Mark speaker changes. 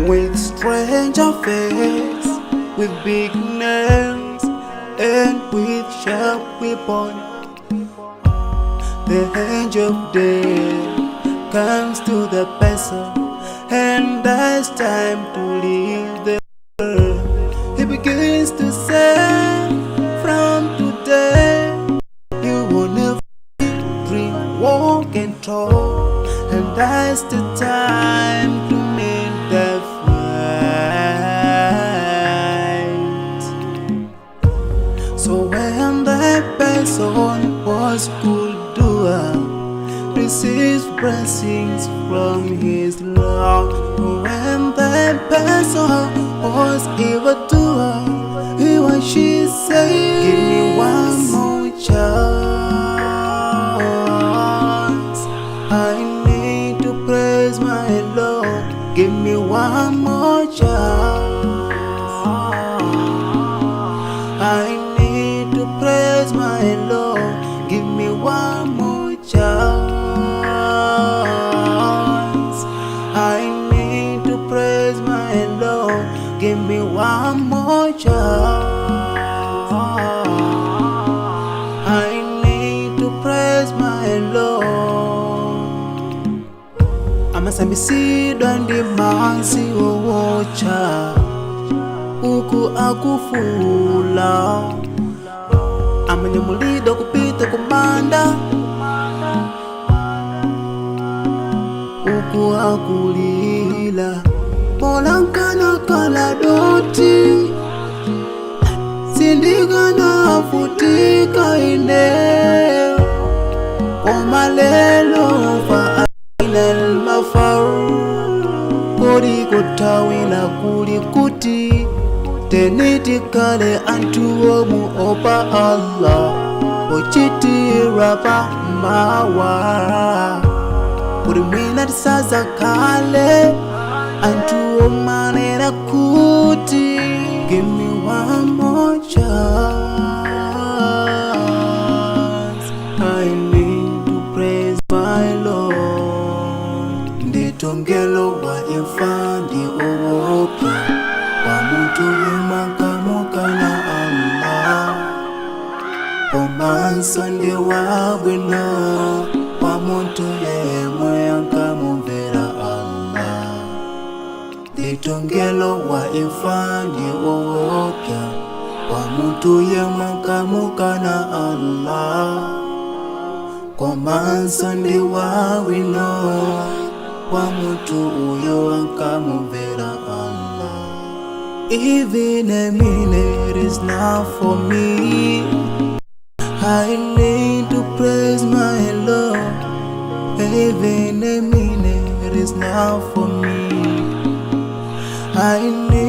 Speaker 1: With stranger face, with big names, and with sharp weapon. The angel of death comes to the person, and it's time to leave the world. He begins to say, "From today, you will never drink, walk, and talk," and that's the time to meet the fight. So when the person was good doer, receives blessings from his Lord. When the person was evil doer, he or she say, "Give me one more chance. I need to praise my Lord. Give me one more chance. I need to praise my Lord. Give me one more chance. I need to praise my Lord. Give me one more chance. I need to praise my Lord." Amasambitsidwa ndi madzi owotcha uku akufuula, amanyamulidwa kupita kumanda uku akulira, "Bola nkanakhala dothi, sindikanavutika ine, koma lero fa aina al-mafar? Kodi kuthawira kuli kuti? Tiyeni tikhale anthu omuopa Allah pochitira pa mawa, kuti mwina tisazakhale anthu omanena kuti, 'Give me one more chance. I need to praise my Lord.'" Ndithu mngelo wa imfa ndi owopsa kwa munthu yemwe ankamukana Allah, komanso ndi wabwino kwa munthu yemwe ankamumvera Allah. Ndithu mngelo wa imfa ndi owopsa kwa munthu yemwe ankamukana Allah, komanso ndi wabwino kwa munthu uyo ankamumvera Allah. Even a minute is not for me. I need to praise my Lord. Even a minute is not for me. I need